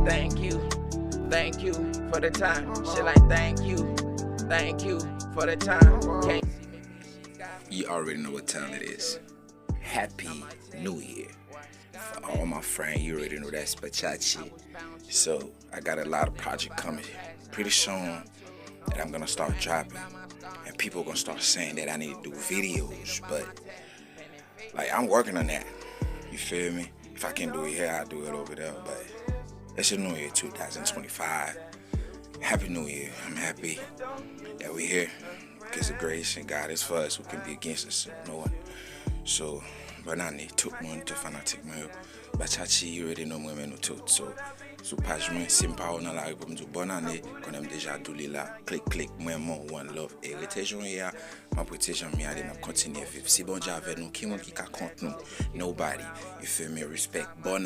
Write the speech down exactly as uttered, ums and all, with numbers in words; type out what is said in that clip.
Thank you, thank you for the time. She like, thank you, thank you for the time. Can't see me. You already know what time it is. Happy New Year. For all my friend, you already know that's Pachachi. So I got a lot of project coming. Pretty soon that I'm gonna start dropping. And people gonna start saying that I need to do videos, but like, I'm working on that. You feel me? If I can do it here, I'll do it over there. But it's a new year, two thousand twenty-five. Happy New Year. I'm happy that we're here because of grace and God is for us. Who can be against us? No one. So, bonne année, tout moun, tout fanatik mwen yo. Pachachi, you already know mwen renmen nou tout. So, sou paj mwen, si m pa wè w nan lari pou m di w bonne année, konnen m deja di w li la. Klik, klik, mwen renmen w, one love. E rete jan w ye a, m ap rete jan m ye a, n ap kontinye viv. Si Bondye avè nou, ki moun ki ka kont nou? Nobody. You feel me? Respect. Bonne